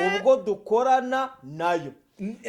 Ubwo dukorana nayo,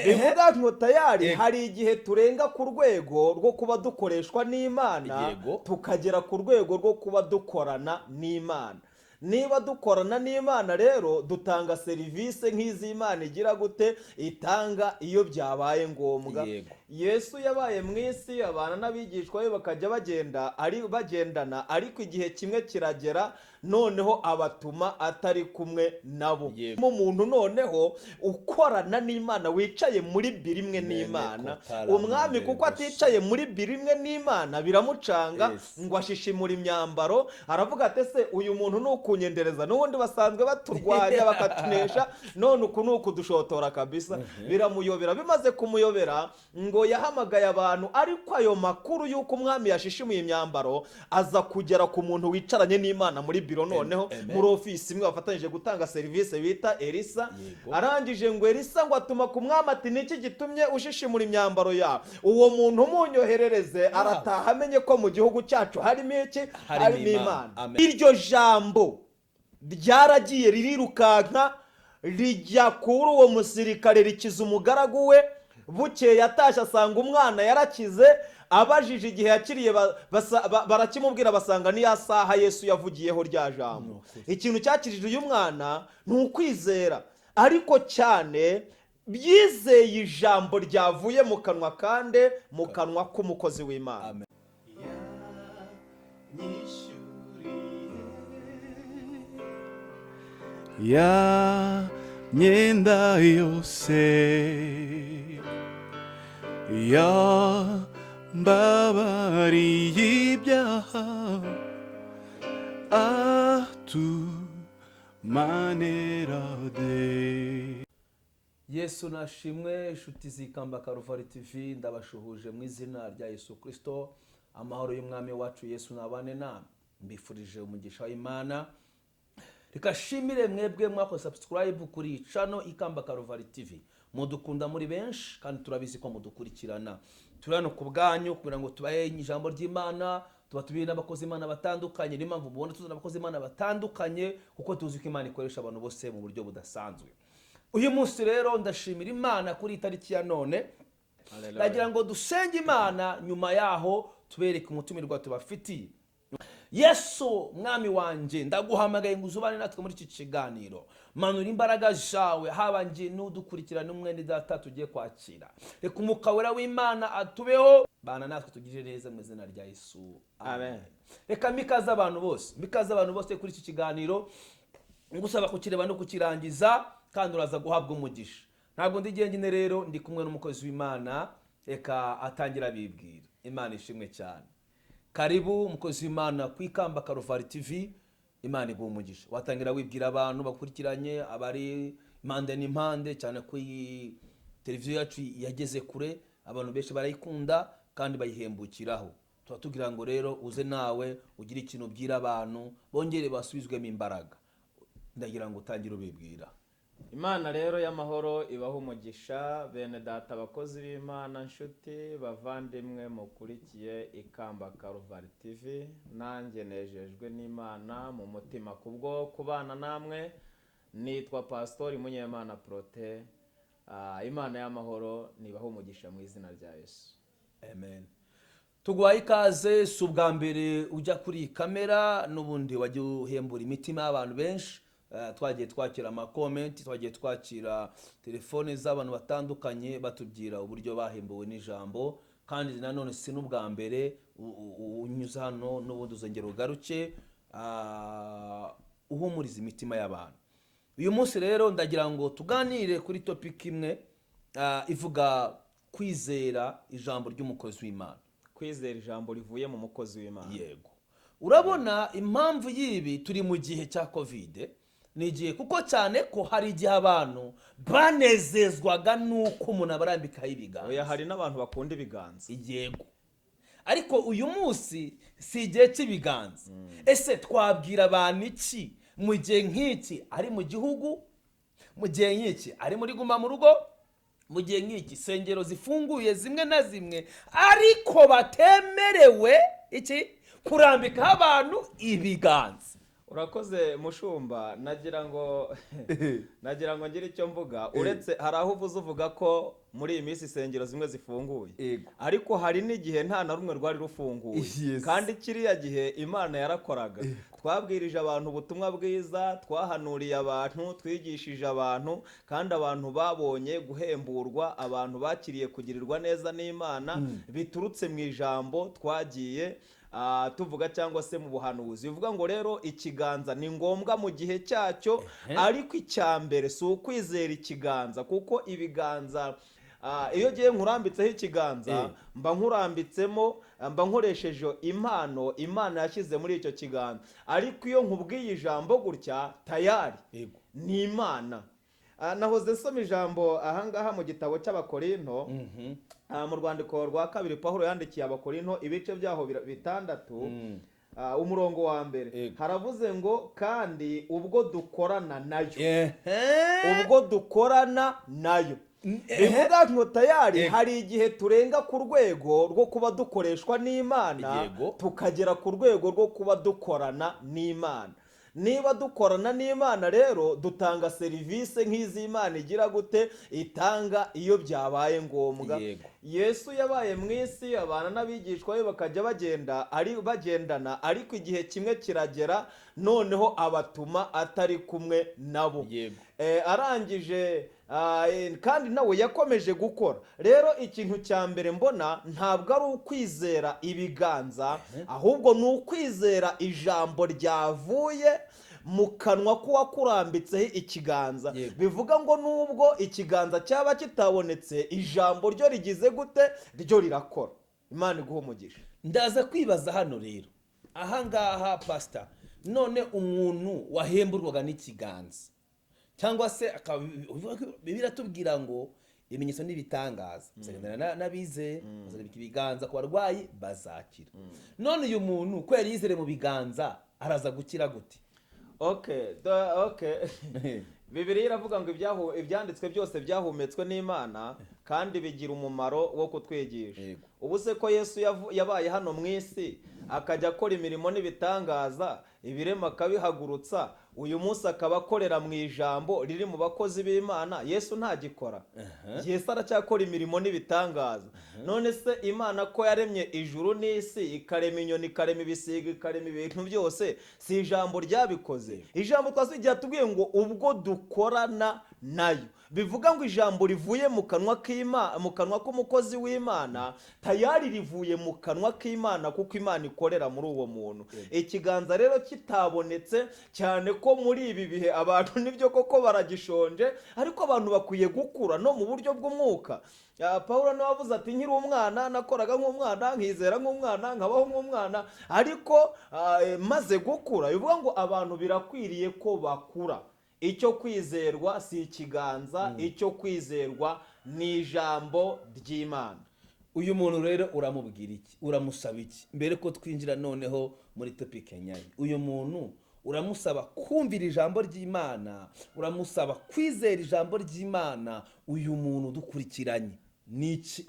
bivuga ngo tayari hari igihe turenga ku rwego rwo kuba dukoreshwa n'Imana, tukagera ku rwego rwo kuba dukorana n'Imana. Niba dukorana n'Imana rero, dutanga serivisi nk'iz'Imana igira gute? Itanga iyo byabaye ngombwa. Yesu yabaye mu isi, abana n'abigishwa be, bakajya bagenda ari bagendana, ariko igihe kimwe kiragera noneho abatuma atari kumwe nabo. Umuntu noneho ukorana n'Imana, wicaye muri biro imwe n'Imana, kotara umwami kuko gusa. aticaye muri biro imwe n'Imana biramucanga, ngo ashishimura imyambaro, aravuga ati: "Ese uyu muntu ni ukunyendereza? N'ubundi basanzwe baturwanya bakatunesha, none uku ni ukudushotora kabisa." Biramuyobera. Bimaze kumuyobera, ngo yahamagaye abantu, ariko ayo makuru y'uko umwami yashishimuye imyambaro aza kugera ku muntu wicaranye n'Imana muri biro, noneho muri ofisi imwe bafatanyije gutanga serivisi, bita Elisa. Arangije ngo Elisa ngo atuma ku mwami ati: "Niki gitumye ushishimura imyambaro yawe? Uwo muntu umunyoherereze, arataha amenye ko mu gihugu cyacu harimo iki?" Harimo Harimo Imana. Imana. Amen. Iryo jambo ryaragiye ririrukanka rijya kuri uwo musirikare, rikiza umugaragu we. Bukeye atashye asanga umwana yarakize. Abajije igihe yakiriye, barakimubwira, basanga niya saha Yesu yavugiyeho rya jambo. Ikintu cyakijije uyu mwana ni ukwizera, ariko cyane byizeye ijambo ryavuye mu kanwa kande? Mu kanwa k'umukozi w'Imana. Amen. Yanyishyuriye ya myenda yose, yambabariye ibyaha, atumanerade. Yesu nashimwe! Inshuti z'Ikamba Karuvari TV, ndabashuhuje mu izina rya Yesu Kirisito. Amahoro y'Umwami wacu Yesu nabane namwe. Mbifurije umugisha w'Imana. Reka shimire mwebwe mwakoze subscribe kuri iyi channel Ikamba Karuvari TV. Mudukunda muri benshi kandi turabizi ko mudukurikirana. Turi hano ku bwanyu kugira ngo tubahe ijambo ry'Imana. Tuba tubiri n'abakozi Imana batandukanye. Niyo mpamvu mubona tuzana abakozi Imana batandukanye, kuko tuzi ko Imana ikoresha abantu bose mu buryo budasanzwe. Uyu munsi rero ndashimira Imana kuri iyi tariki ya none. Ndagira ngo dusenge Imana, nyuma yaho tubereke umutumirwa tubafitiye. Yesu Mwami wanjye, ndaguhamagaye ngo uzubane natwe muri iki kiganiro. Manura imbaraga zawe, haba njye n'udukurikira n'umwene data tugiye kwakira. Reka Umwuka Wera w'Imana atubeho. Bana natwe, tugirire neza, mu izina rya Yesu. Amen. Reka mikaze abantu bose, mikaze abantu bose kuri iki kiganiro, ngusaba kukireba no kukirangiza, kandi uraza guhabwa umugisha. Ntabwo ndi jyenyine rero, ndi kumwe n'umukozi w'Imana. Reka atangira abibwira. Imana ishimwe cyane. Karibu umukozi w'Imana ku Ikamba Karuvari TV. Imana iguha umugisha. Watangira wibwira abantu bakurikiranye, abari impande n'impande, cyane ko iyi televiziyo yacu yageze kure, abantu benshi barayikunda kandi bayihembukiraho. Tuba tugira ngo rero uze nawe ugire ikintu ubwira abantu, bongere basubizwemo imbaraga. Ndagira ngo utangire ubibwira. Imana rero y'amahoro ibaha umugisha, bene data, abakozi b'Imana, nshuti bavandimwe mukurikiye Ikamba Karuvari TV. Nanjye nejejwe n'Imana mu mutima kubwo kubana namwe. Nitwa Pasitori Munyemana Prote. Imana y'amahoro nibaha umugisha mu izina rya Yesu. Amen. Tuguhaye ikaze. Si ubwa mbere ujya kuri iyi kamera, n'ubundi wajya uhembura imitima y'abantu benshi. Twagiye twakira ama comments, twagiye twakira telefone z'abantu batandukanye batubwira uburyo bahembuwe n'ijambo. Kandi nanone si n'ubwa mbere unyuze hano, n'ubundi uzongera ugaruke, uhumuriza imitima y'abantu. Uyu munsi rero ndagira ngo tuganire kuri topic imwe, ivuga kwizera ijambo ry'umukozi w'Imana. Kwizera ijambo rivuye mu mukozi w'Imana. Yego. Urabona impamvu y'ibi, turi mu gihe cya COVID. Ni igihe kuko cyane ko hari igihe abantu banezezwaga n'uko umuntu abarambikaho Oya, ibiganza. hari n'abantu bakunda ibiganza. Yego, ariko uyu munsi si igihe cy'ibiganza. Ese twabwira abantu iki mu gihe nk'iki, ari mu gihugu mu gihe nk'iki, ari muri guma mu rugo, mu gihe nk'iki insengero zifunguye zimwe na zimwe, ariko batemerewe iki? Kurambikaho abantu ibiganza. Urakoze mushumba. Nagira ngo ngire icyo mvuga. Uretse hari aho uvuze, uvuga ko muri iyi minsi insengero zimwe zifunguye, ariko hari n'igihe nta na rumwe rwari rufunguye. Kandi kiriya gihe Imana yarakoraga. Twabwirije abantu ubutumwa bwiza, twahanuriye abantu, twigishije abantu, kandi abantu babonye guhemburwa, abantu bakiriye kugirirwa neza n'Imana biturutse mu ijambo twagiye tuvuga cyangwa se mu buhanuzi. Bivuga ngo rero ikiganza ni ngombwa mu gihe cyacyo, ariko icya mbere si ukwizera ikiganza, kuko ibiganza, iyo ngiye nkurambitseho ikiganza, mba nkurambitsemo, mba nkoresheje impano Imana yashyize muri icyo kiganza. Ariko iyo nkubwiye ijambo gutya, tayari ni Imana. Nahoze nsoma ijambo ahangaha mu gitabo cy'Abakorinto, mu rwandiko rwa kabiri Pawulo yandikiye Abakorinto, ibice byaho 6, umurongo wa 1. Haravuze ngo: "Kandi ubwo dukorana nayo." Ubwo dukorana nayo, bivuga ngo tayari hari igihe turenga ku rwego rwo kuba dukoreshwa n'Imana, tukagera ku rwego rwo kuba dukorana n'Imana. Niba dukorana n'Imana rero, dutanga serivisi nk'iz'Imana igira gute, itanga iyo byabaye ngombwa. Yesu yabaye mu isi, abana n'abigishwa be, bakajya bagenda ari bagendana, ariko igihe kimwe kiragera noneho abatuma atari kumwe nabo. Arangije, kandi nawe yakomeje gukora. Rero ikintu cya mbere mbona ntabwo ari ukwizera ibiganza, ahubwo ni ukwizera ijambo ryavuye mu kanwa k'uwakurambitseho ikiganza. Bivuga ngo nubwo ikiganza cyaba kitabonetse, ijambo ryo rigize gute? Ryo rirakora. Imana iguha umugisha. Ndaza kwibaza hano rero ahangaha, pasita, none umuntu wahemburwaga n'ikiganza cyangwa se biratubwira ngo ibimenyetso n'ibitangaza bizagendana n'abizeye, bazarambika ibiganza ku barwayi bazakira. None uyu muntu ko yari yizere mu biganza, araza gukira gute? Okay. Bibiliya iravuga ngo ibyanditswe byose byahumetswe n'Imana kandi bigira umumaro wo kutwigisha. Ubu se ko Yesu yabaye hano mu isi, akajya akora imirimo n'ibitangaza, ibirema akabihagurutsa, uyu munsi akaba akorera mu ijambo riri mu bakozi b'Imana, Yesu ntagikora? Yesu aracyakora imirimo n'ibitangaza. None se Imana ko yaremye ijuru n'isi, ikarema inyoni, ikarema ibisiga, ikarema ibintu byose, si ijambo ryabikoze? Ijambo twasigiye tubwiye ngo ubwo dukorana nayo, bivuga ngo ijambo rivuye mu kanwa k'Imana, mu kanwa k'umukozi w'Imana, tayari rivuye mu kanwa k'Imana, kuko Imana ikorera muri uwo muntu. Ikiganza rero kitabonetse, cyane ko muri ibi bihe abantu nibyo koko baragishonje, ariko abantu bakwiye gukura no mu buryo bw'umwuka. Pawulo niwe wavuze ati: "Nkiri umwana nakoraga nk'umwana, nkizera nk'umwana, nkabaho nk'umwana, ariko maze gukura." Bivuga ngo abantu birakwiriye ko bakura. Icyo kwizerwa si ikiganza, icyo kwizerwa ni ijambo ry'Imana. Uyu muntu rero uramubwira iki? Uramusaba iki? Mbere ko twinjira noneho muri topic nyayo, uyu muntu uramusaba kumvira ijambo ry'Imana, uramusaba kwizera ijambo ry'Imana. Uyu muntu udukurikiranye, niki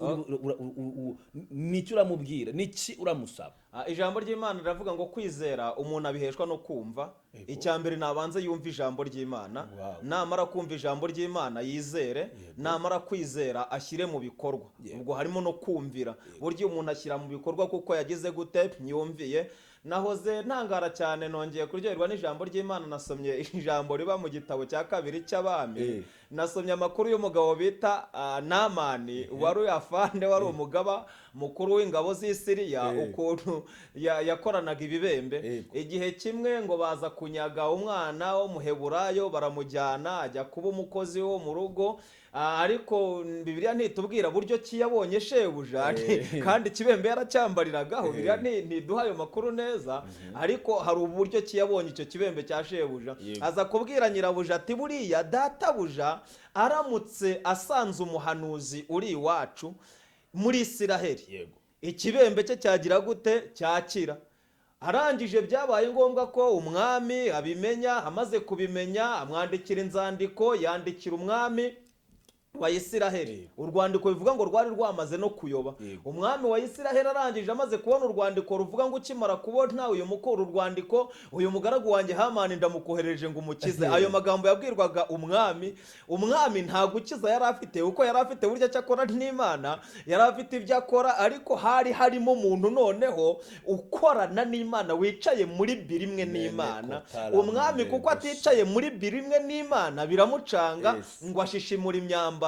niki uramubwira? Niki uramusaba? Ijambo ry'Imana riravuga ngo kwizera umuntu abiheshwa no kumva. Icya mbere nabanze yumva ijambo ry'Imana. Namara kumva ijambo ry'Imana yizere, namara kwizera ashyire mu bikorwa. Ubwo harimo no kumvira. Burya umuntu ashyira mu bikorwa kuko yagize gute? Yumviye. Nahoze ntangara cyane, nongeye kuryoherwa n'ijambo ry'Imana. Nasomye ijambo riba mu gitabo cya kabiri cy'Abami. Nasomye amakuru y'umugabo bita Namani, wari afande, wari umugaba mukuru w'ingabo z'i Siriya, ukuntu yakoranaga ibibembe. Igihe kimwe ngo baza kunyaga umwana w'Umuheburayo, baramujyana ajya kuba umukozi wo mu rugo. Ariko Bibiliya ntitubwira buryo ki yabonye shebuja, kandi ikibembe yaracyambariragaho. Bibiliya ntiduha ayo makuru neza, ariko hari uburyo ki yabonye icyo kibembe cya shebuja. Aza kubwira nyirabuja ati: "Buriya databuja aramutse asanze umuhanuzi uri iwacu muri Isiraheli, ikibembe cye cyagira gute? Cyakira." Arangije byabaye ngombwa ko umwami abimenya. Amaze kubimenya amwandikira inzandiko, yandikira umwami. Wa Isiraheli. Urwandiko bivuga ngo rwari rwamaze no kuyoba. Umwami wa Isiraheli arangije, amaze kubona urwandiko ruvuga ngo: "Ukimara kubona uyu mukuru urwandiko, uyu mugaragu wanjye Hamani ndamukohereje ngo umukize." Ayo magambo yabwirwaga umwami. Umwami nta gukiza yari afite, kuko yari afite burya cyakora n'Imana, yari afite ibyo akora, ariko hari harimo umuntu noneho ukorana n'Imana, wicaye muri biro imwe n'Imana. Kotara Umwami kuko Mandego. aticaye muri biro imwe n'Imana, biramucanga. Ngo ashishimura imyambaro,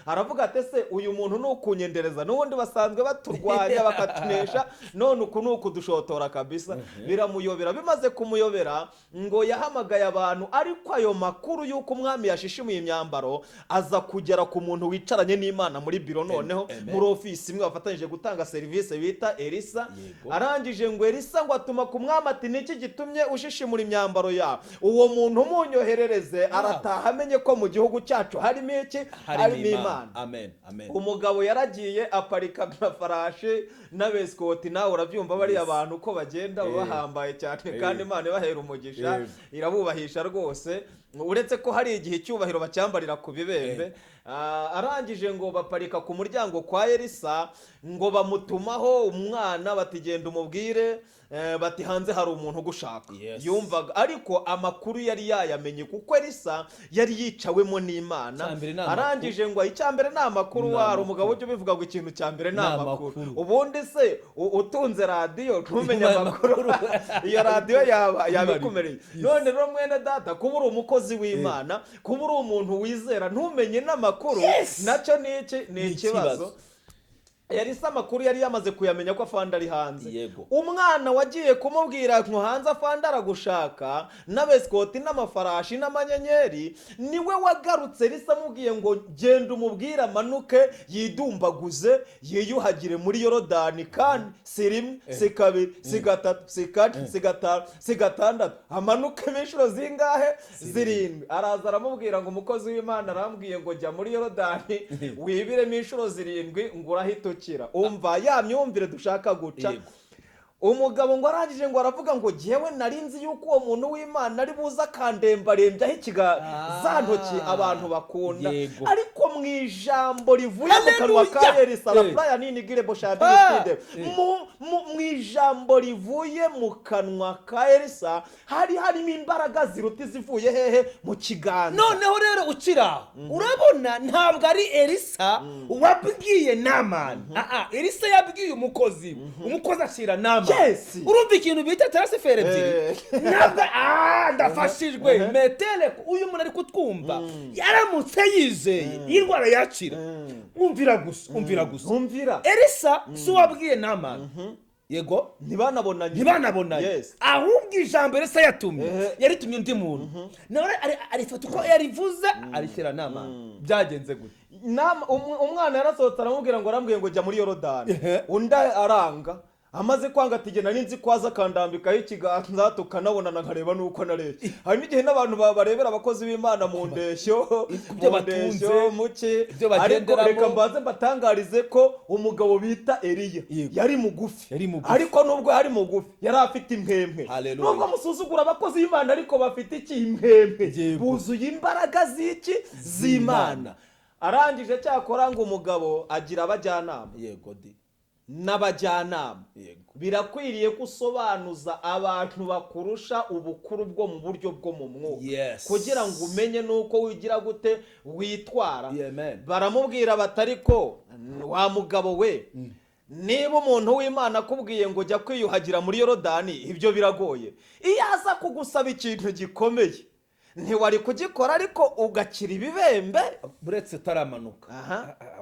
aravuga ati: "Ese uyu muntu ni ukunyendereza? N'ubundi basanzwe baturwanya bakatunesha, none uku ni ukudushotora kabisa." Biramuyobera. Bimaze kumuyobera, ngo yahamagaye abantu, ariko ayo makuru y'uko umwami yashishimuye imyambaro aza kugera ku muntu wicaranye n'Imana muri biro, noneho Amen. muri ofisi imwe bafatanyije gutanga serivisi, bita Elisa. Arangije ngo Elisa ngo atuma ku mwami ati: "Niki gitumye ushishimura imyambaro yawe? Uwo muntu umunyoherereze, arataha amenye ko mu gihugu cyacu harimo iki? Harimo Imana." Amen, amen. Umugabo yaragiye, aparika amafarashi n'abesikoti. Nawe urabyumva, bariya bantu uko bagenda baba bahambaye cyane, kandi Imana ibahera umugisha, irabubahisha rwose, uretse ko hari igihe icyubahiro bacyambarira ku bibembe. Arangije ngo baparika ku muryango kwa Elisa, ngo bamutumaho umwana bati: "Genda umubwire," bati: "Hanze hari umuntu ugushaka." Yumvaga ariko amakuru yari yayamenye, kuko Elisa yari yicawemo n'Imana. Icya mbere ni amakuru. Arangije ngo icya mbere ni amakuru. Ni Wari amakuru. umugabo ujya ubivuga ngo ikintu cya mbere ni Ni amakuru. amakuru. Ubundi se utunze radiyo ntumenye Ntumenye amakuru, iyo radiyo yaba yabikumereye? None rero mwene data, kuba uri umukozi w'Imana, kuba uri umuntu wizera, ntumenye n'amakuru, nacyo ni iki? Ni Ni ikibazo. ikibazo. Yari se amakuru yari yamaze kuyamenya ko afande ari hanze. Umwana wagiye kumubwira ngo hanze afande aragushaka n'abesikoti n'amafarashi n'amanyenyeri, niwe wagarutse. Risa amubwiye ngo: "Genda umubwire amanuke yidumbaguze, yiyuhagire muri Yorodani, kandi si rimwe, si kabiri, si gatatu, si kane, si gatanu, si gatandatu, amanukemo inshuro zingahe? 7." Araza aramubwira ngo: "Umukozi w'Imana arambwiye ngo jya muri Yorodani wibiremo inshuro 7, ngo urahita ukira." Umva ya myumvire dushaka guca. Umugabo ngo arangije ngo aravuga ngo: "Jyewe nari nzi yuko uwo muntu w'Imana ari buze akandembarembyaho ikiga za ntoki abantu bakunda." Ariko mu ijambo rivuye mu kanwa ka Hallelujah! Elisa, la nini gire boshadiside, mu ijambo rivuye mu kanwa ka Elisa hari harimo imbaraga ziruta izivuye hehe? Mu kiganza. Noneho rero ukiri aho, urabona ntabwo ari Elisa wabwiye Namani. Elisa yabwiye umukozi we, umukozi ashyira Namani. Urumva ikintu bita transfert ebyiri. Ntabwo ndafashijwe metere ko uyu muntu ari kutwumva, yaramutse yizeye iyi ndwara yakira. Umvira gusa, umvira gusa. Ntumvira. Elisa si uwabwiye Namani, yego. Ntibanabonanye. Ntibanabonanye. Ahubwo ijambo Elisa yatumye, yaritumye undi muntu, nawe arifata uko yarivuze, arishyira Namani. Byagenze gute? Umwana yarasohotse aramubwira ngo: "Arambwiye ngo jya muri Yorodani." Undi aranga. Amaze kwanga ati: "Genda, ninzi ko aza akandambikaho ikiganza, tukanabonana, nkareba nuko narebye." Hari n'igihe n'abantu barebera abakozi b'Imana mu ndeshyo, Byo mu ndeshyo, batunze, muki. ibyo Ariko bagenderamo. reka mbanze mbatangarize ko umugabo bita Eliya yari mugufi. Yari mugufi. Ariko nubwo yari mugufi, yari afite impwempwe. Hallelujah. Nubwo musuzugura abakozi b'Imana, ariko bafite iki? Impwempwe. Buzuye imbaraga z'iki? Z'Imana. Arangije cyakora ngo umugabo agira abajyanama Yego di. n'abajyanama. Birakwiriye ko usobanuza abantu bakurusha ubukuru bwo mu buryo bwo mu mwuka, kugira ngo umenye n'uko wigira gute witwara. Amen. Baramubwira bati: "Ariko wa mugabo we, niba umuntu w'Imana akubwiye ngo jya kwiyuhagira muri Yorodani, ibyo biragoye. Iyo aza kugusaba ikintu gikomeye ntiwari kugikora, ariko ugakira ibibembe?" Buretse utaramanuka.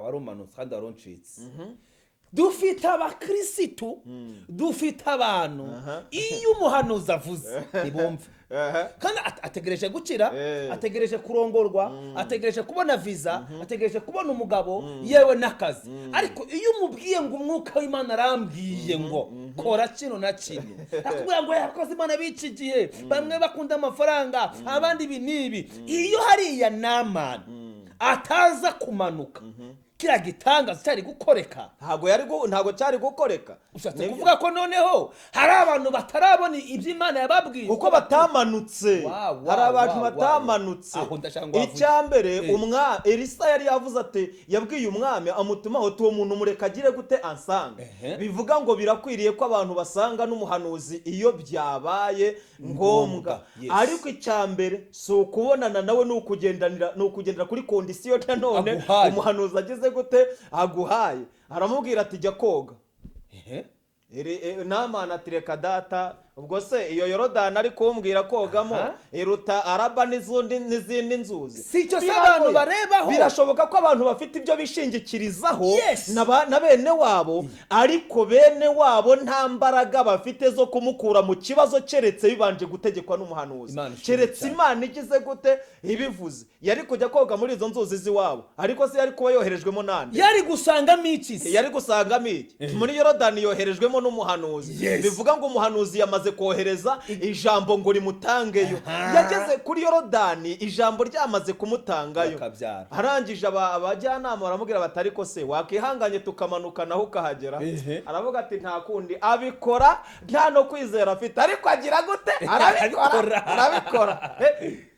Wari umanutse kandi wari uncitse. Dufite abakirisitu, dufite abantu, iyo umuhanuzi avuze ntibumve, kandi ategereje gukira, ategereje kurongorwa, ategereje kubona viza, ategereje kubona umugabo, yewe n'akazi. Ariko iyo umubwiye ngo umwuka w'Imana arambwiye ngo kora kino na kino, akubwira ngo yakoze Imana b'iki gihe, bamwe bakunda amafaranga, abandi ibi n'ibi. Iyo hariya Namani ataza kumanuka, Kiriya gitangaza cyari gukoreka? Ntabwo cyari gukoreka. Ushatse Nibyo. kuvuga ko noneho hari abantu batarabona ibyo Imana yababwiye Kuko batamanutse. Wa, Hari abantu wa. batamanutse. Aho ndashaka ngo wavuge. Icya mbere, Elisa yari yavuze ati, yabwiye umwami amutumaho ati: "Uwo muntu mureka agire gute? Ansanga." Bivuga ngo birakwiriye ko abantu basanga n'umuhanuzi iyo byabaye ngombwa. Ariko icya mbere si ukubonana nawe, ni ukugendera kuri condition nanone Aguhaye. umuhanuzi agize gute? Aguhaye. Aramubwira ati: "Jya koga." Namani ati: "Reka data, ubwo se iyo Yorodani ari kumbwira kogamo iruta Araba n'izindi nzuzi?" Si icyo se Biragoye. abantu barebaho? Birashoboka ko abantu bafite ibyo bishingikirizaho na bene wabo, ariko bene wabo nta mbaraga bafite zo kumukura mu kibazo keretse bibanje gutegekwa n'umuhanuzi, Imana ishimwe keretse cyane. Imana igize gute? Ibivuze. Yari kujya koga muri izo nzuzi z'iwabo, ariko se yari kuba yoherejwemo nande? Yari gusangamo iki se? Yari gusangamo iki? Muri Yorodani yoherejwemo n'umuhanuzi. Bivuga ngo umuhanuzi yamaze kohereza ijambo ngo rimutangeyo. Yageze kuri Yorodani ijambo ryamaze kumutangayo. Bakabyara. Arangije abajyanama baramubwira bati: "Ariko se wakihanganye tukamanuka naho ukahagera?" Aravuga ati: "Nta kundi." Abikora nta no kwizera afite, ariko agira gute? Arabikora. Arabikora. Arabikora.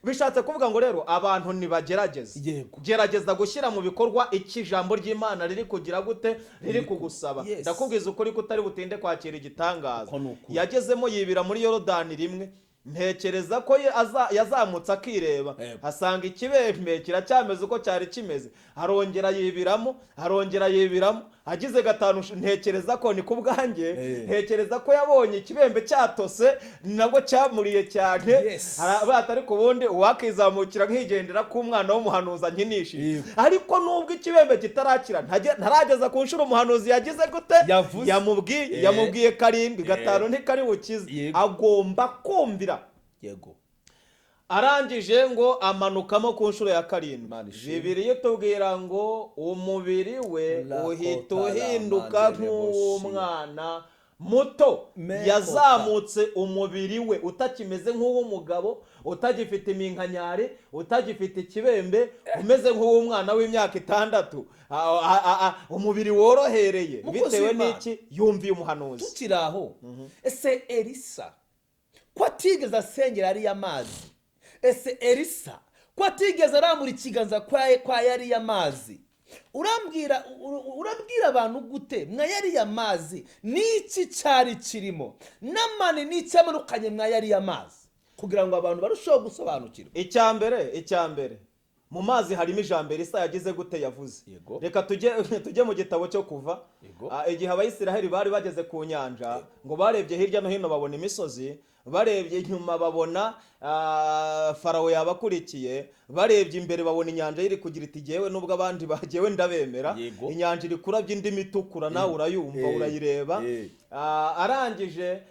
Bishatse kuvuga ngo rero abantu ntibagerageze. Gerageza gushyira mu bikorwa icyo ijambo ry'Imana riri kugira gute? Riri kugusaba. Ndakubwiza ukuri ko utari butinde kwakira igitangaza. Uko ni ukuri. Yagezemo yibira muri Yorodani rimwe, ntekereza ko ye yazamutse akireba, asanga ikibembe kiracyameze uko cyari kimeze. Arongera yibiramo, arongera yibiramo, agize gatanu, ntekereza ko ni ku bwanjye, ntekereza ko yabonye ikibembe cyatose, nabwo cyamuriye cyane. Aravuga ariko ubundi uwakizamukira nkigendera ko umwana w'umuhanuzi ankinishije. Ariko nubwo ikibembe kitarakira, ntarageza ku nshuro umuhanuzi yagize gute? Yavuze. Yamubwiye. Yamubwiye karindwi, gatanu ntikari bukize. Agomba kumvira. Arangije ngo amanukamo ku nshuro ya karindwi. Imana ishimwe. Bibiliya itubwira ngo umubiri we La uhita kota la uhinduka mandele nk'uw'umwana muto. Me Yazamutse umubiri we utakimeze nk'uw'umugabo, utagifite iminkanyari, utagifite ikibembe, umeze nk'uw'umwana w'imyaka 6. Umubiri worohereye Mukozi bitewe w'Imana. n'iki? Yumviye umuhanuzi. Tukiri aho, ese Elisa ko atigeze asengera ariya mazi? Ese Elisa ko atigeze arambura ikiganza kwa yariya mazi? Urabwira abantu gute mwa yariya mazi? N'iki cyari kirimo? Namani n'iki yamanukanye mwa yariya mazi, kugira ngo abantu barusheho gusobanukirwa? Icya mbere, mu mazi harimo ijambo Elisa yagize gute? Yavuze. Reka tujye mu gitabo cyo Kuva. Igihe Abayisiraheli bari bageze ku nyanja, ngo barebye hirya no hino babona imisozi, barebye inyuma babona Farawo yabakurikiye, barebye imbere babona inyanja iri kugira iti: "Jyewe nubwo abandi bagewe ndabemera." Inyanja iri kurabya indimi itukura, nawe urayumva, urayireba. Arangije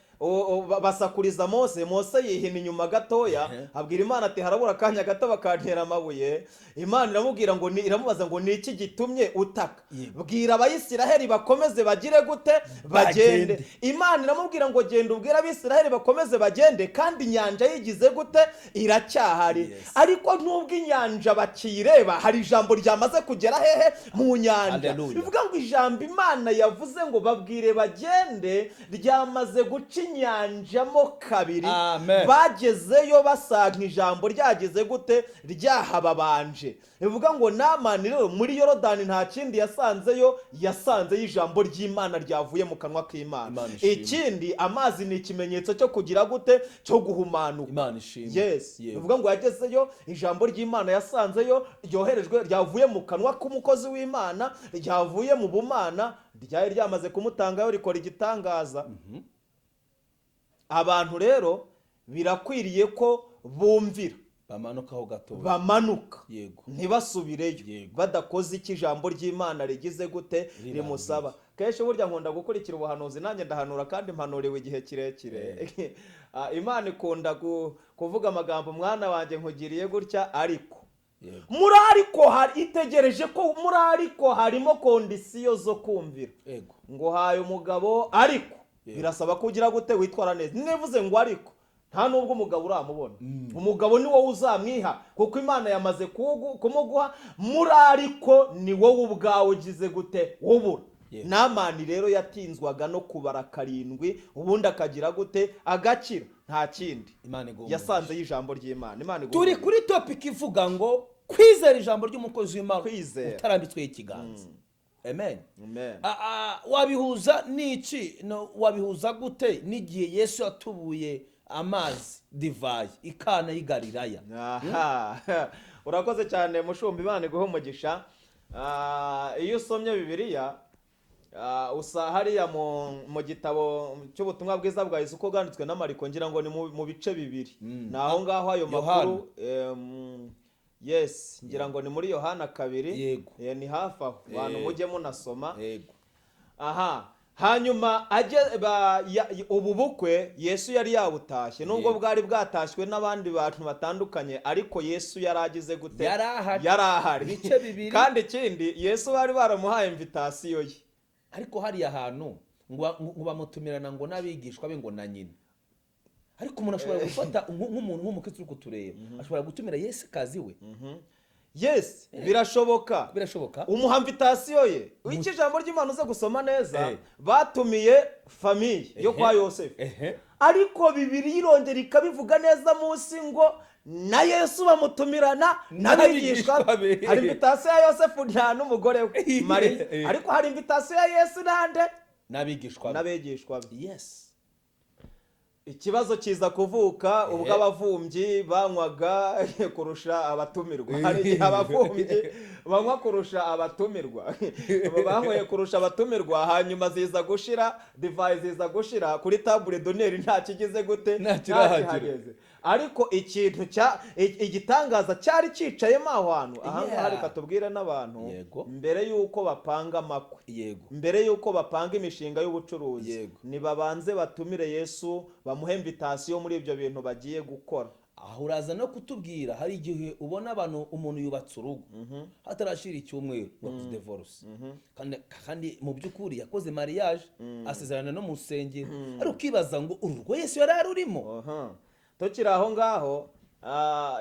basakuriza Mose. Mose yihina inyuma gatoya, abwira Imana ati: "Harabura akanya gato bakantera amabuye." Imana iramubwira ngo iramubaza ngo: "Ni iki gitumye utaka? Bwira Abayisiraheli bakomeze bagire gute? Bagende." Bagende. Imana iramubwira ngo: "Genda ubwire Abisiraheli bakomeze bagende," kandi inyanja yigize gute? Iracyahari. Ariko nubwo inyanja bakiyireba, hari ijambo ryamaze kugera hehe? Mu nyanja. Hallelujah. Bivuga ngo ijambo Imana yavuze ngo babwire bagende ryamaze guca inyanja mo kabiri. Amen. Bagezeyo basanga ijambo ryagize gute? Ryahababanje. Bivuga ngo Namani rero muri Yorodani nta kindi yasanzeyo, yasanzeyo ijambo ry'Imana ryavuye mu kanwa k'Imana. Imana ishimwe. Ikindi, amazi ni ikimenyetso cyo kugira gute? Cyo guhumanuka. Imana ishimwe. Yes. Bivuga ngo yagezeyo, ijambo ry'Imana yasanzeyo ryoherejwe, ryavuye mu kanwa k'umukozi w'Imana, ryavuye mu bumana, ryari ryamaze kumutangayo rikora igitangaza. Abantu rero birakwiriye ko bumvira, Bamanukaho gatoya. bamanuka, ntibasubireyo badakoze icyo ijambo ry'Imana rigize gute? Rimusaba. Kenshi burya nkunda gukurikira ubuhanuzi, nanjye ndahanura kandi mpanuriwe igihe kirekire. Imana ikunda kuvuga amagambo: "Mwana wanjye, nkugiriye gutya," ariko muri ariko hari itegereje ko muri ariko harimo condition zo kumvira. Ngo haye umugabo, ariko birasaba ko ugira gute? Witwara neza. Nivuze ngo ariko ntabwo Nta nubwo umugabo uramubona. Umugabo ni wowe uzamwiha, kuko Imana yamaze kumuguha muri, ariko ni wowe ubwawe ugize gute? Ubura. Namani rero yatinzwaga no kubara karindwi, ubundi akagira gute? Agakira. Nta kindi. Imana iguhe. Yasanzeyo ijambo ry'Imana. Imana iguhe Turi umugisha. kuri topic ivuga ngo kwizera ijambo ry'umukozi w'Imana Kwizera. utarambitsweho ikiganza. Amen. Amen. Wabihuza n'iki? No, wabihuza gute n'igihe Yesu yatubuye amazi divayi ikana y'i Galilaya? Aha, urakoze cyane, mushumba. Imana iguhe umugisha. Iyo usomye Bibiliya, usa hariya mu gitabo cy'ubutumwa bwiza bwa Yesu uko bwanditswe na Mariko, ngira ngo ni mu bice bibiri, ni aho ngaho ayo Yohana. makuru. Yes, ngira ngo ni muri Yohana 2. Ni hafi aho bantu, mujye munasoma. Aha hanyuma ajye ubu bukwe Yesu yari yabutashye, nubwo bwari bwatashywe n'abandi bantu batandukanye, ariko Yesu yari agize gute? Yari ahari. Yari ahari. Ibice bibiri. Kandi ikindi, Yesu bari baramuhaye invitation ye. Ariko hariya hantu ngo bamutumirana ngo n'abigishwa be ngo na nyina. Ariko umuntu ashobora gufata nk'umuntu nk'umukristo uri kutureba, ashobora gutumira Yesu kazi we? Yes, birashoboka. Birashoboka. Umuha invitation ye. Icyo ijambo ry'Imana uze gusoma neza, batumiye famille yo kwa Yosefu, ariko Bibiliya irongera ikabivuga neza munsi ngo na Yesu bamutumirana n'abigishwa N'abigishwa be. Hari invitation ya Yosefu nta n'umugore we Mariya, ariko hari invitation ya Yesu nande? N'abigishwa be. N'abigishwa be. Ikibazo kiza kuvuka ubwo abavumbyi banywaga kurusha abatumirwa. Hari igihe abavumbyi banywa kurusha abatumirwa. Banyweye kurusha abatumirwa, hanyuma ziza gushira, divayi ziza gushira kuri table d'honneur, nta kigize gute? Nta kirahagera. Nta kihageze. Ariko ikintu cya igitangaza cyari cyicayemo aho hantu, aha ngaha, reka tubwire n'abantu, mbere y'uko bapanga amakwe, mbere y'uko bapanga imishinga y'ubucuruzi, nibabanze batumire Yesu, bamuhe invitation muri ibyo bintu bagiye gukora. Aho uraza no kutubwira, hari igihe ubona abantu, umuntu yubatse urugo, hatarashira icyumweru bakoze divorce, kandi mu by'ukuri yakoze mariage, asezerana no mu rusengero, ariko ukibaza ngo uru rugo Yesu yari arurimo? Aha. Tukiri aho ngaho,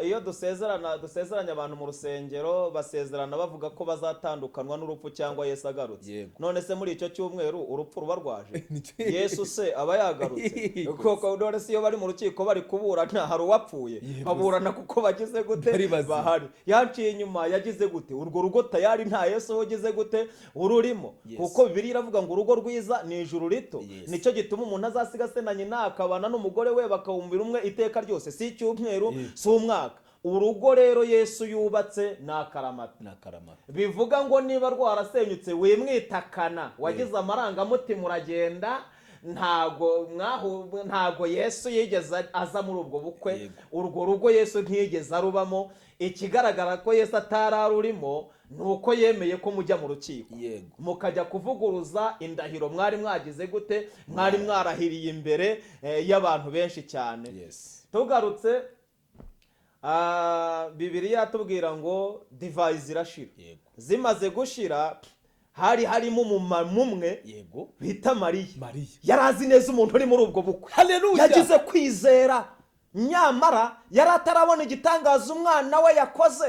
iyo dusezerana, dusezeranya abantu mu rusengero, basezerana bavuga ko bazatandukanwa n'urupfu cyangwa Yesu agarutse. None se muri icyo cyumweru urupfu ruba rwaje? Yesu se aba yagarutse? Koko none se iyo bari mu rukiko bari kuburana, hari uwapfuye? Baburana kuko bagize gute? Bari bazima. Bahari. Yanciye inyuma, yagize gute? Urwo rugo tayari nta Yesu ugize gute? Ururimo. Kuko Bibiliya iravuga ngo urugo rwiza ni ijuru rito. Nicyo gituma umuntu azasiga se na nyina akabana n'umugore we, bakawumbira umwe iteka ryose, si icyumweru, si umwaka. Urugo rero Yesu yubatse ni akaramata. Ni akaramata. Bivuga ngo niba rwarasenyutse, wimwitakana wagize amarangamutima uragenda. Ntago Yesu yigeze aza muri ubwo bukwe. Urwo rugo Yesu ntiyigeze arubamo. Ikigaragara ko Yesu atari arurimo ni uko yemeye ko mujya mu rukiko, mukajya kuvuguruza indahiro mwari mwagize gute? Mwari mwarahiriye imbere y'abantu benshi cyane. Tugarutse, Bibiliya iratubwira ngo divayi zirashira. Zimaze gushira, hari harimo umumama umwe bita Mariya. Mariya. Yari azi neza umuntu uri muri ubwo bukwe. Haleluya. Yagize kwizera, nyamara yari atarabona igitangaza umwana we yakoze,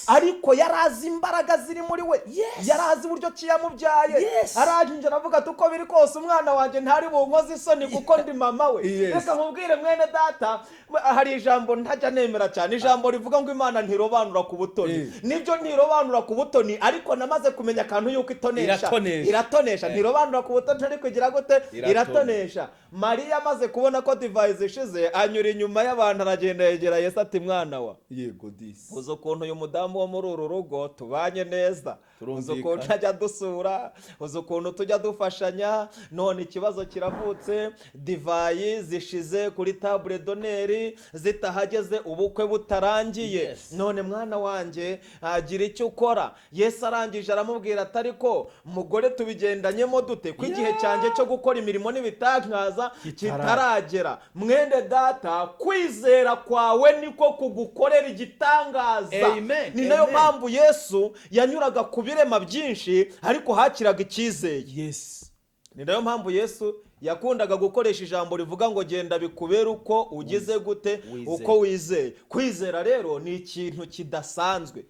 ariko yari azi imbaraga ziri muri we. Yari azi uburyo ki yamubyaye. Arangije aravuga ati: "Uko biri kose umwana wanjye ntari bunkoze isoni, kuko ndi mama we." Reka nkubwire, mwene data, hari ijambo ntajya nemera cyane, ijambo rivuga ngo Imana ntirobanura ku butoni. Nibyo, ntirobanura ku butoni, ariko namaze kumenya akantu yuko itonesha. Iratonesha. Iratonesha. Ntirobanura ku butoni, ariko igira gute? Iratonesha. Iratonesha. Mariya amaze kubona ko divayi zishize, anyura inyuma y'abantu, aragenda yegera Yesu ati: "Mwana wa, Yego disi. uzi ukuntu uyu mudamu wo muri uru rugo tubanye neza, uzi ukuntu ajya dusura, uzi ukuntu tujya dufashanya. None ikibazo kiravutse, divayi zishize kuri table d'honneur zitahageze, ubukwe butarangiye. None mwana wanjye, agira icyo ukora." Yesu arangije aramubwira ati: "Ariko mugore, tubigendanyemo dute ko igihe cyanjye cyo gukora imirimo n'ibitangaza kitaragera?" Mwene data, kwizera kwawe niko kugukorera igitangaza. Amen. Ni nayo Amen. mpamvu Yesu yanyuraga ku birema byinshi, ariko hakiraga icyizeye. Ni nayo mpamvu Yesu Yakundaga gukoresha ijambo rivuga ngo genda bikubere uko ugize gute, Wizeye. uko wizeye. Kwizera rero ni ikintu kidasanzwe.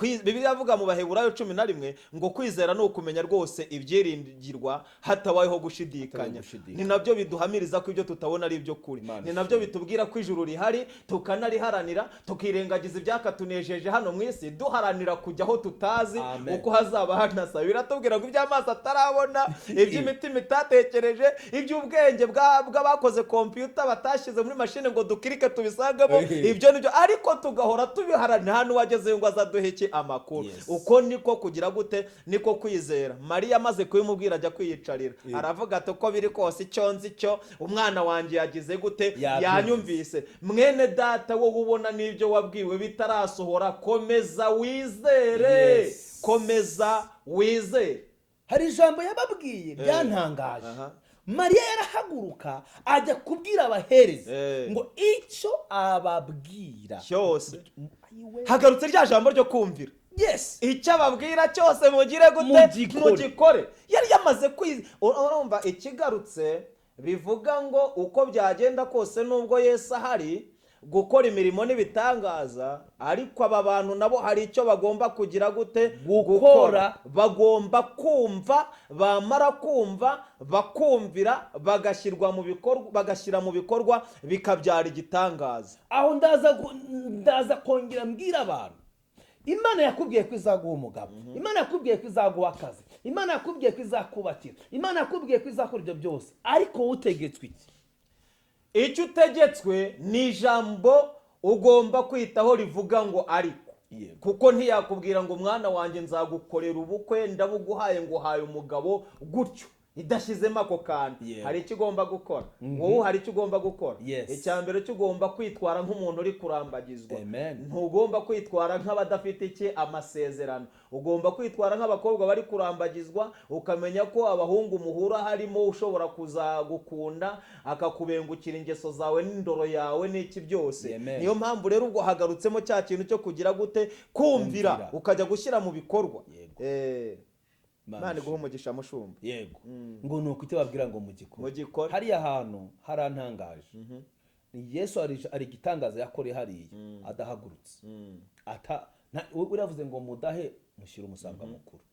Bibiliya avuga mu Baheburayo 11 ngo kwizera ni ukumenya rwose ibyiringirwa hatabayeho gushidikanya. Hatabayeho gushidikanya. Ni nabyo biduhamiriza ko ibyo tutabona ari ibyo kuri. Imana Ni nabyo bitubwira ko ijuru rihari, tukanariharanira, tukirengagiza ibyakatunejeje hano mu isi, duharanira kujya aho tutazi Amen. uko hazaba hanasa. Biratubwira ngo iby'amaso atarabona, iby'imitima itatekereje, iby'ubwenge bw'abakoze kompiyuta batashyize muri mashini ngo dukirike tubisangemo, ibyo nibyo, ariko tugahora tubiharanira, hano uwagezeyo ngo azaduhe iki? Amakuru. Yes. Uko niko kugira gute? Niko kwizera. Mariya amaze kubimubwira ajya kwiyicarira, aravuga ati uko biri kose icyo nzi cyo umwana wanjye yagize gute? Yabyumvise. Yanyumvise. Mwene data, wowe ubona n'ibyo wabwiwe bitarasohora, komeza wizere. Yes. Komeza wizere. Hari ijambo yababwiye ryantangaje. Mariya yarahaguruka ajya kubwira abahereza ngo icyo ababwira cyose. Ayiwe. Hagarutse rya jambo ryo kumvira. Icyo ababwira cyose mugire gute? Mugikore. Mugikore. Yari yamaze kwiza. Urumva ikigarutse bivuga ngo uko byagenda kose, nubwo Yesu ahari gukora imirimo n'ibitangaza, ariko aba bantu nabo hari icyo bagomba kugira gute? Gukora. Bagomba kumva, bamara kumva bakumvira, bagashyirwa mu bikorwa, bagashyira mu bikorwa, bikabyara igitangaza. Aho ndaza kongera mbwira abantu: Imana yakubwiye ko izaguha umugabo, Imana yakubwiye ko izaguha akazi, Imana yakubwiye ko izakubakira, Imana yakubwiye ko izakora ibyo byose, ariko wowe utegetswe iki? Icyo utegetswe ni ijambo ugomba kwitaho rivuga ngo ariko. Kuko ntiyakubwira ngo mwana wanjye nzagukorera ubukwe, ndabuguhaye, ngo uhaye umugabo gutyo, idashyizemo ako kantu. Hari icyo ugomba gukora wowe, hari icyo ugomba gukora. Icya mbere cyo, ugomba kwitwara nk'umuntu uri kurambagizwa. Amen. Ntugomba kwitwara nk'abadafite iki? Amasezerano. Ugomba kwitwara nk'abakobwa bari kurambagizwa, ukamenya ko abahungu muhura harimo ushobora kuzagukunda akakubengukira ingeso zawe n'indoro yawe n'iki byose. Amen. Niyo mpamvu rero ubwo hagarutsemo cya kintu cyo kugira gute? Kumvira. Kumvira. Ukajya gushyira mu bikorwa. Imana Imana iguhe umugisha, mushumba. Yego, ngo ni uko icyo babwira ngo mugikore. Mugikore. Hariya hantu harantangaje. Ni Yesu, hari igitangaza yakoreye hariya adahagurutse. Uravuze ngo mudahe, mushyire umusanga mukuru.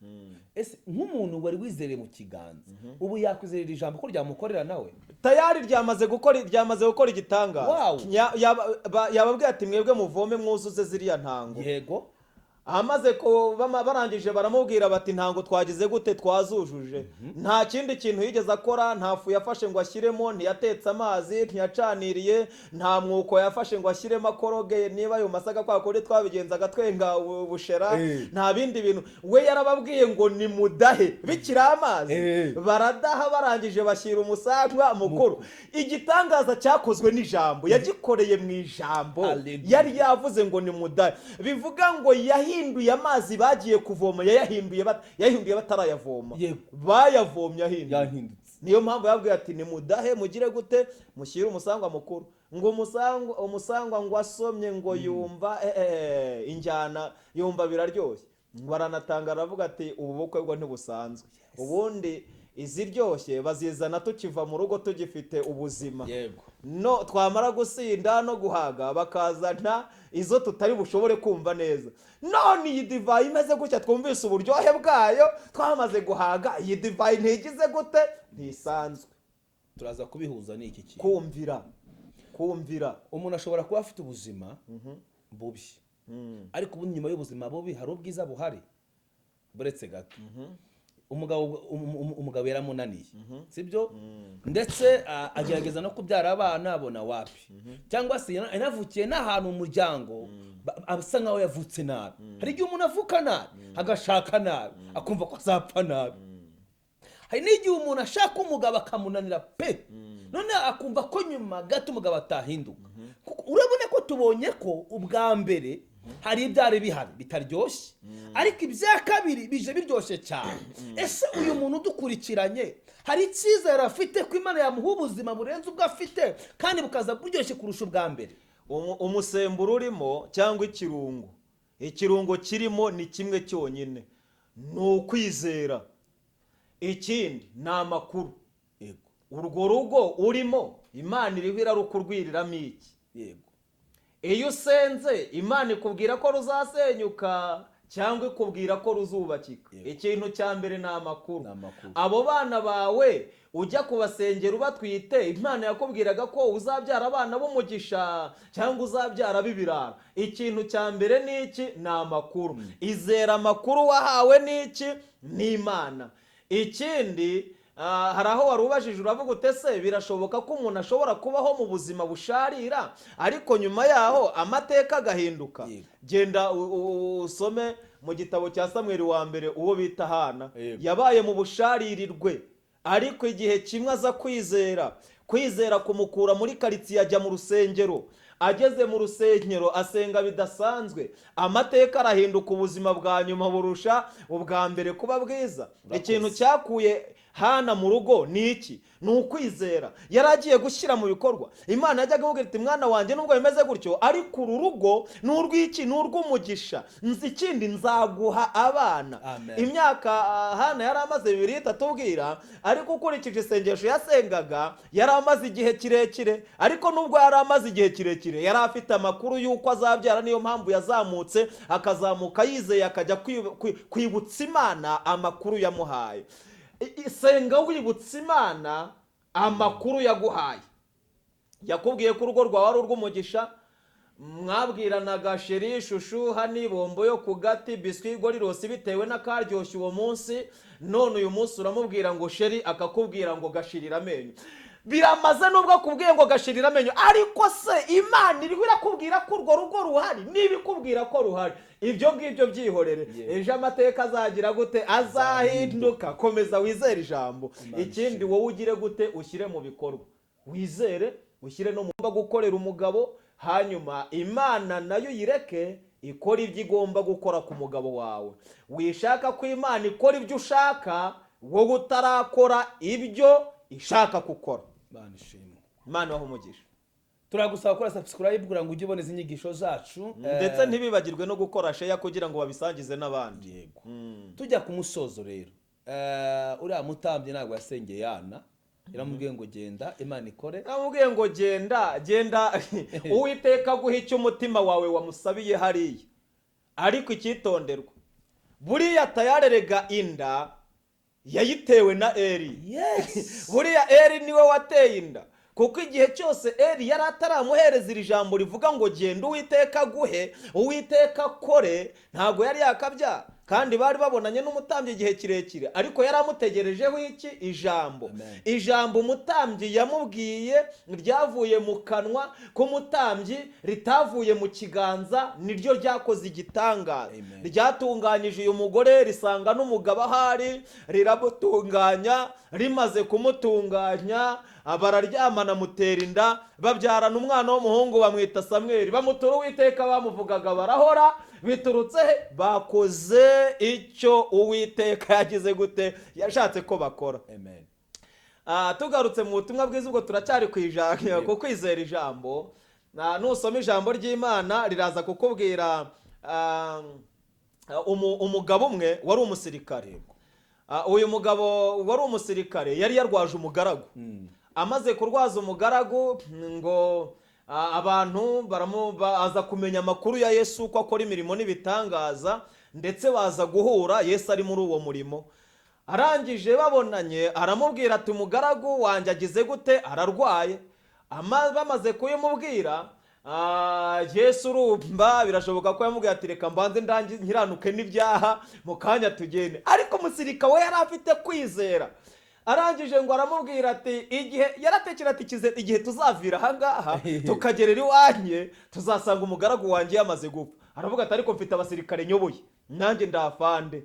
Ese nk'umuntu wari wizereye mu kiganza, ubu yakwizerera ijambo ko ryamukorera nawe? Tayari ryamaze gukora igitangaza. Yababwiye ati mwebwe muvome mwuzuze ziriya ntango. Amaze barangije baramubwira bati ntango twagize gute? Twazujuje. Nta kindi kintu yigeze akora, nta fu yafashe ngo ashyiremo, ntiyatetse amazi, ntiyacaniriye, nta mwuko yafashe ngo ashyiremo akoroge, niba ayo masaka kwa kundi twabigenzaga twenga ubushera. Nta bindi bintu, we yarababwiye ngo nimudahe bikiri amazi. Baradaha, barangije bashyira umusangwa mukuru. Igitangaza cyakozwe n'ijambo, yagikoreye mu ijambo. Hallelujah. Yari yavuze ngo nimudahe, bivuga ngo yahinduye amazi bagiye kuvoma, yayahinduye batarayavoma. Bayavomye ahinduye. Yahindutse. Niyo mpamvu yabwiye ati nimudahe, mugire gute? Mushyire umusangwa mukuru. Ngo umusangwa ngo asomye ngo yumva injyana, yumva biraryoshye, ngo aranatanga, aravuga ati ubu bukwe bwo ntibusanzwe, ubundi iziryoshye bazizana tukiva mu rugo tugifite ubuzima, no twamara gusinda no guhaga bakazana izo tutari bushobore kumva neza. None iyi divayi imeze gutya, twumvise uburyohe bwayo twamaze guhaga, iyi divayi ntigize gute? Ntisanzwe. Turaza kubihuza n'iki kintu. Kumvira, kumvira. Umuntu ashobora kuba afite ubuzima bubi, ariko ubundi nyuma y'ubuzima bubi hari ubwiza buhari. Buretse gato, umugabo yaramunaniye, sibyo? Ndetse agerageza no kubyara abana, abona wapi, cyangwa se yanavukiye n'ahantu mu muryango asa nkaho yavutse nabi. Hari igihe umuntu avuka nabi, agashaka nabi, akumva ko azapfa nabi. Hari n'igihe umuntu ashaka umugabo akamunanira pe, none akumva ko nyuma gato umugabo atahinduka. Kuko urabona ko tubonye ko ubwa mbere hari ibyari bihari bitaryoshye, ariko ibya kabiri bije biryoshye cyane. Ese uyu muntu udukurikiranye hari icyizere afite ko Imana yamuha ubuzima burenze ubwo afite, kandi bukaza buryoshye kurusha ubwa mbere? Umusemburo urimo cyangwa ikirungo kirimo ni kimwe cyonyine, ni ukwizera. Ikindi ni amakuru. Urwo rugo urimo, Imana iriho irarukurwiriramo iki? Iyo usenze, Imana ikubwira ko ruzasenyuka cyangwa ikubwira ko ruzubakika? Ikintu cya mbere ni amakuru. Ni amakuru. Abo bana bawe ujya kubasengera ubatwite, Imana yakubwiraga ko uzabyara abana b'umugisha cyangwa uzabyara b'ibirara? Ikintu cya mbere ni iki? Ni amakuru. Izera amakuru wahawe n'iki? N'Imana. Ikindi, hari aho wari ubajije uravuga ute se birashoboka ko umuntu ashobora kubaho mu buzima busharira, ariko nyuma yaho amateka agahinduka? Genda usome mu gitabo cya Samweli wa mbere, uwo bita Hana. Yabaye mu busharirirwe, ariko igihe kimwe aza kwizera, kwizera kumukura muri karitsiye ajya mu rusengero. Ageze mu rusengero asenga bidasanzwe, amateka arahinduka, ubuzima bwa nyuma burusha ubwa mbere kuba bwiza. Ikintu cyakuye Hana mu rugo ni iki? Ni ukwizera yari agiye gushyira mu bikorwa. Imana yajyaga imubwira iti: "Mwana wanjye, nubwo bimeze gutyo, ariko uru rugo ni urw'iki? Ni urw'umugisha. Nzi ikindi, nzaguha abana." Amen. Imyaka Hana yari amaze, bibiri itatubwira, ariko ukurikije isengesho yasengaga, yari amaze igihe kirekire. Ariko nubwo yari amaze igihe kirekire, yari afite amakuru y'uko azabyara. Niyo mpamvu yazamutse, akazamuka yizeye, akajya kwibutsa Imana amakuru yamuhaye. Senga wibutsa Imana amakuru yaguhaye. Yakubwiye ko urugo rwawe ari urw'umugisha. Mwabwiranaga chéri, chouchou, honey, bombo yo ku gati, biswi, gorirosi, bitewe n'akaryoshye uwo munsi. None uyu munsi uramubwira ngo chéri, akakubwira ngo gashirira amenyo. Biramaze nubwo akubwiye ngo gashirira amenyo, ariko se Imana iriho irakubwira ko urwo rugo ruhari? Niba ikubwira ko ruhari, ibyo ngibyo byihorere. Ejo amateka azagira gute? Azahinduka. Komeza wizere ijambo. Imana Ikindi, ishimwe. wowe ugire gute? Ushyire mu bikorwa, wizere, ushyire no mu gukorera umugabo, hanyuma Imana nayo uyireke ikora ibyo igomba gukora ku mugabo wawe. Wishaka ko Imana ikora ibyo ushaka, wowe utarakora ibyo ishaka gukora. Imana ishimwe. Imana ibahe umugisha. Turagusaba gukora subscribe kugira ngo ujye ubona izi nyigisho zacu. Ndetse ntibibagirwe no gukora share kugira ngo babisangize n'abandi. Yego. Tujya ku musozo rero. Uriya mutambyi ntabwo yasengeye Yana, yaramubwiye ngo genda, Imana ikore. Namubwiye ngo genda, genda, Uwiteka aguha icyo umutima wawe wamusabiye hariya. Ariko icyitonderwa, buriya tayarerega inda yayitewe na Eri. Buriya Eri niwe wateye inda, kuko igihe cyose Eri yari ataramuhereza iri jambo rivuga ngo genda, Uwiteka aguhe, Uwiteka akore, ntabwo yari yakabyara. Kandi bari babonanye n'umutambyi igihe kirekire, ariko yari amutegerejeho iki? Ijambo. Amen. Ijambo umutambyi yamubwiye ryavuye mu kanwa k'umutambyi, ritavuye mu kiganza, niryo ryakoze igitangaza. Amen. Ryatunganyije uyu mugore, risanga n'umugabo ahari, riramutunganya. Rimaze kumutunganya, bararyamana, amutera inda, babyarana umwana w'umuhungu, bamwita Samweli, bamutura Uwiteka. Bamuvugaga barahora. Biturutse he? Bakoze icyo Uwiteka yagize gute? Yashatse ko bakora. Amen. Tugarutse mu butumwa bwiza, ubwo turacyari ku ijambo, ku kwizera ijambo. Nusoma ijambo ry'Imana riraza kukubwira umugabo umwe wari umusirikare. Uyu mugabo wari umusirikare yari yarwaje umugaragu. Amaze kurwaza umugaragu, ngo abantu baza kumenya amakuru ya Yesu ko akora imirimo n'ibitangaza, ndetse baza guhura Yesu ari muri uwo murimo. Arangije babonanye aramubwira ati: "Umugaragu wanjye agize gute? Ararwaye." Bamaze kubimubwira, Yesu urumva birashoboka ko yamubwiye ati: "Reka mbanze nkiranuke n'ibyaha, mu kanya tugende." Ariko umusirikare we yari afite kwizera. Arangije ngo aramubwira ati, igihe yaratekera ati: "Igihe tuzavira ahangaha tukagerera iwanjye, tuzasanga umugaragu wanjye yamaze gupfa." Aravuga ati: "Ariko mfite abasirikare nyoboye, nanjye ndafande.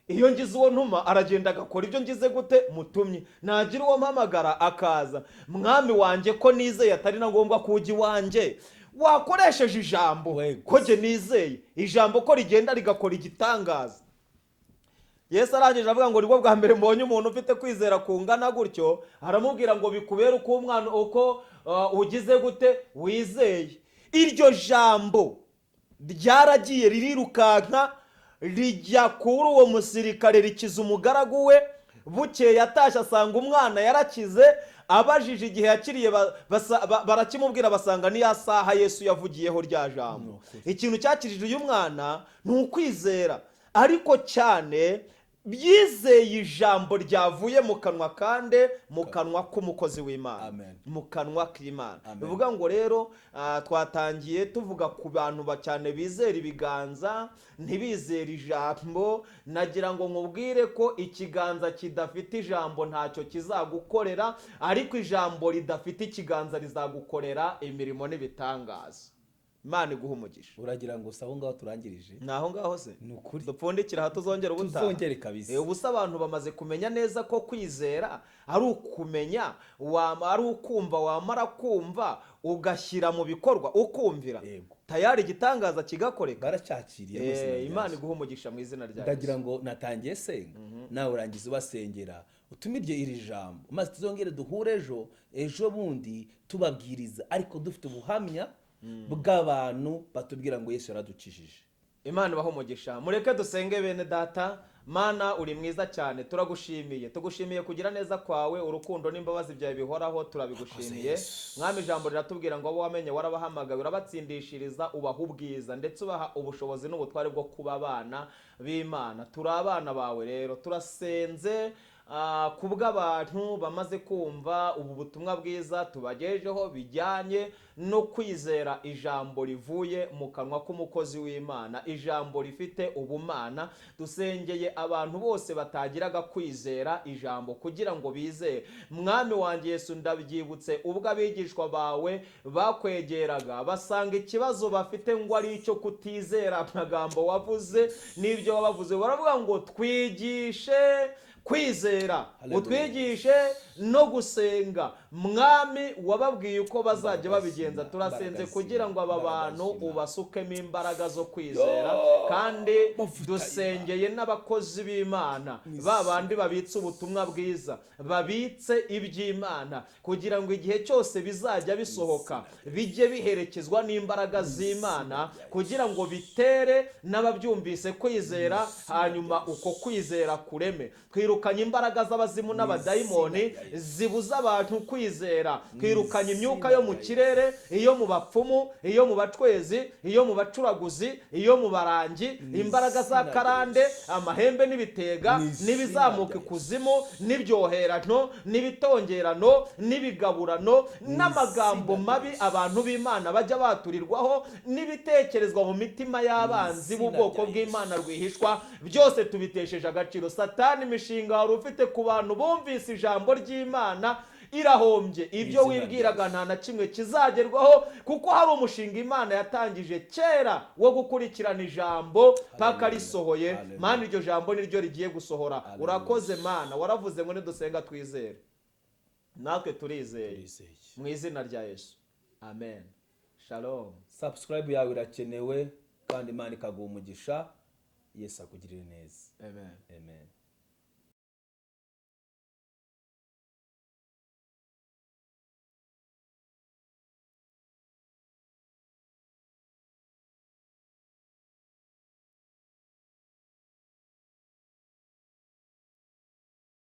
Iyo ngize uwo ntuma aragenda agakora ibyo ngize gute? Mutumye. Nagira uwo mpamagara akaza. Mwami wanjye, ko nizeye atari na ngombwa ko ujya iwanjye, wakoresheje ijambo, ko jye nizeye ijambo ko rigenda rigakora igitangaza." Yesu arangije avuga ngo: "Nibwo bwa mbere mbonye umuntu ufite kwizera kungana gutyo." Aramubwira ngo: "Bikubere uko umwana uko ugize gute? Wizeye." Iryo jambo ryaragiye ririrukanka rijya kuri uwo musirikare, rikiza umugaragu we. Bukeye atashye asanga umwana yarakize. Abajije igihe yakiriye, barakimubwira, basanga ni ya saha Yesu yavugiyeho rya jambo. Ikintu cyakijije uyu mwana ni ukwizera, ariko cyane byizeye ijambo ryavuye mu kanwa kande, mu kanwa k'umukozi w'Imana. Amen. Mu kanwa k'Imana. Amen. Bivuga ngo rero twatangiye tuvuga ku bantu cyane bizera ibiganza, ntibizere ijambo. Nagira ngo nkubwire ko ikiganza kidafite ijambo ntacyo kizagukorera, ariko ijambo ridafite ikiganza rizagukorera imirimo n'ibitangaza. Imana iguha umugisha. Uragira ngo si aho ngaho turangirije? Ni aho ngaho se? Ni ukuri. Dupfundikira aha, tuzongera ubutaha. Tuzongere kabisa. Ubu se abantu bamaze kumenya neza ko kwizera ari ukumenya, ari ukumva, wamara kumva ugashyira mu bikorwa, ukumvira. Tayari igitangaza kigakoreka. Baracyakiriye mu izina rya Imana Yesu. iguha umugisha mu izina rya Ndagira Yesu. ngo natangiye senga, nawe urangiza ubasengera, utumirye iri jambo, maze tuzongere duhure ejo ejo bundi tubabwiriza, ariko dufite ubuhamya bw'abantu batubwira ngo Yesu yaradukijije. Imana ibahe umugisha. Mureke dusenge. Bene data, Mana uri mwiza cyane, turagushimiye, tugushimiye kugira neza kwawe, urukundo n'imbabazi byawe bihoraho, turabigushimiye Mwami. Ijambo riratubwira ngo abo wamenye warabahamagaye, urabatsindishiriza, ubaha ubwiza, ndetse ubaha ubushobozi n'ubutware bwo kuba abana b'Imana. Turi abana bawe rero, turasenze kubw'abantu bamaze kumva ubu butumwa bwiza tubagejeho bijyanye no kwizera ijambo rivuye mu kanwa k'umukozi w'Imana, ijambo rifite ubumana. Dusengeye abantu bose batagiraga kwizera ijambo kugira ngo bizere. Mwami wanjye Yesu, ndabyibutse ubwo abigishwa bawe bakwegeraga, basanga ikibazo bafite ngo ari icyo kutizera amagambo wavuze n'ibyo wabavuze, baravuga ngo: "Twigishe kwizera, Hallelujah. utwigishe no gusenga." Mwami, wababwiye uko bazajya babigenza. Turasenze kugira ngo aba bantu ubasukemo imbaraga zo kwizera, kandi dusengeye n'abakozi b'Imana, ba bandi babitse ubutumwa bwiza, babitse iby'Imana, kugira ngo igihe cyose bizajya bisohoka bijye biherekezwa n'imbaraga z'Imana, kugira ngo bitere n'ababyumvise kwizera, hanyuma uko kwizera kureme. Twirukanye imbaraga z'abazimu n'abadayimoni zibuza abantu kwizera. Twirukanye imyuka yo mu kirere, iyo mu bapfumu, iyo mu bacwezi, iyo mu bacuraguzi, iyo mu barangi, imbaraga za karande, amahembe n'ibitega n'ibizamuka ikuzimu, n'ibyoherano, n'ibitongerano, n'ibigaburano, n'amagambo mabi abantu b'Imana bajya baturirwaho, n'ibitekerezwa mu mitima y'abanzi b'ubwoko bw'Imana rwihishwa, byose tubitesheje agaciro. Satani, imishinga wari ufite ku bantu bumvise ijambo ry'Imana irahombye. Ibyo Izina rya wibwiraga nta na kimwe kizagerwaho, kuko hari umushinga Imana yatangije kera wo gukurikirana ijambo paka risohoye. Hallelujah. Mana, iryo jambo niryo rigiye gusohora. Hallelujah. Urakoze Mana, waravuze ngo nidusenga twizere, natwe turizeye. Turizeye. Mu izina rya Yesu, amen. Shalom. Subscribe yawe irakenewe, kandi Imana ikaguha umugisha. Yesu akugirire neza. Amen. Amen.